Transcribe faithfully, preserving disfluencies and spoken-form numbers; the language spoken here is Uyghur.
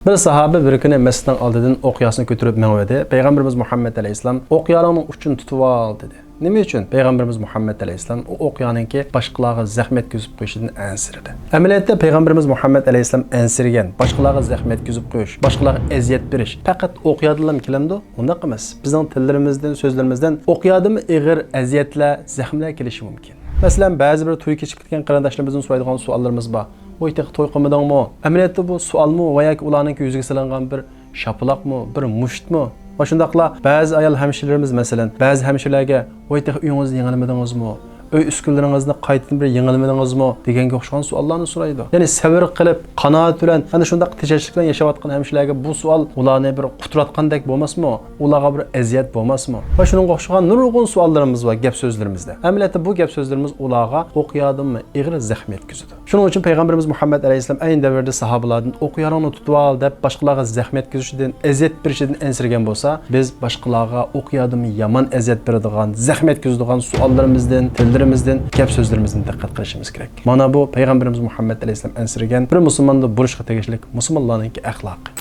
بىر ساھابە بىر كۈنى مەسچىتنىڭ ئالدىدىن ئوق ياسىنى كۆتۈرۈپ مېڭىۋىدى. پەيغەمبىرىمىز مۇھەممەد ئەلەيھىسسالام، «ئوق يارىڭنىڭ ئۇچىنى تۇتۇۋال» دېدى. نېمە ئۈچۈن؟ پەيغەمبىرىمىز مۇھەممەد ئەلەيھىسسالام ئۇ ئوق يارنىڭكى باشقىلارغا زەخمەت يەتكۈزۈپ قويۇشىدىن ئەنسىرىدى. ئەمەلىيەتتە پەيغەمبىرىمىز مۇھەممەد ئەلەيھىسسالام ئەنسىرىگەن، باشقىلارغا زەخمەت يەتكۈزۈپ قويۇش، باشقىلارغا ئەزىيەت بېرىش پەقەت ئوق يادىنلا كېلەمدۇ؟ ئۇنداق ئەمەس. بىزنىڭ تىللىرىمىزدىن، سۆزلىرىمىزدىن ئوق يادىنمۇ ئېغىر ئەزىيەتلەر، زەخملەر كېلىشى مۇمكىن. مەسىلەن، بەزى بىر توي كېچىكىپ كەتكەن قېرىنداشلىرىمىزدىن سورايدىغان سوئاللىرىمىز بار. «ۋاي، تېخى توي قىلمىدىڭمۇ؟» ئەمەلىيەتتە بۇ سوئالمۇ ۋە ياكى ئۇلارنىڭكى يۈزىگە سېلىنغان بىر شاپىلاقمۇ، بىر مۇشتمۇ؟ ۋە شۇنداقلا بەزى ئايال ھەمشىرىلىرىمىز، مەسىلەن، بەزى ھەمشىرىلەرگە، «ۋاي، تېخى ئۆيىڭىزنى يېڭىلىمىدىڭىزمۇ؟ ئۆي ئۈسكۈنىلىرىڭىزنى قايتىدىن بىر يېڭىلىمىدىڭىزمۇ؟» دېگەنگە ئوخشىغان سوئاللارنى سورايدۇ. يەنى سەۋر قىلىپ، قانائەت بىلەن، ئەنە شۇنداق تېجەشلىك بىلەن ياشاۋاتقان ھەمشىرىلەرگە بۇ سوئال ئۇلارنى بىر قۇتراتقاندەك بولماسمۇ؟ ئۇلارغا بىر ئەزىيەت بولماسمۇ؟ ۋە شۇنىڭغا ئوخشىغان نۇرغۇن سوئاللىرىمىز بار گەپ سۆزلىرىمىزدە. ئەمەلىيەتتە بۇ گەپ سۆزلىرىمىز ئۇلارغا ئوق يادىنمۇ ئېغىر زەخمەت يەتكۈزىدۇ. شۇنىڭ ئۈچۈن پەيغەمبىرىمىز مۇھەممەد ئەلەيھىسسالام ئەينى دەۋردە ساھابىلاردىن «ئوق يارىڭنى تۇتۇۋال» دەپ باشقىلارغا زەخمەت يەتكۈزۈشىدىن، ئەزىيەت بېرىشىدىن ئەنسىرىگەن بولسا، بىز باشقىلارغا ئوق يادىنمۇ يامان ئەزىيەت بېرىدىغان، زەخمەت يەتكۈزىدىغان سوئاللىرىمىزدىن، تىللىرىمىزدىن، گەپ سۆزلىرىمىزدىن دىققەت قىلىشىمىز كېرەك. مانا بۇ پەيغەمبىرىمىز مۇھەممەد ئەلەيھىسسالام ئەنسىرىگەن، بىر مۇسۇلماندا بولۇشقا تېگىشلىك مۇسۇلمانلارنىڭكى ئەخلاقى.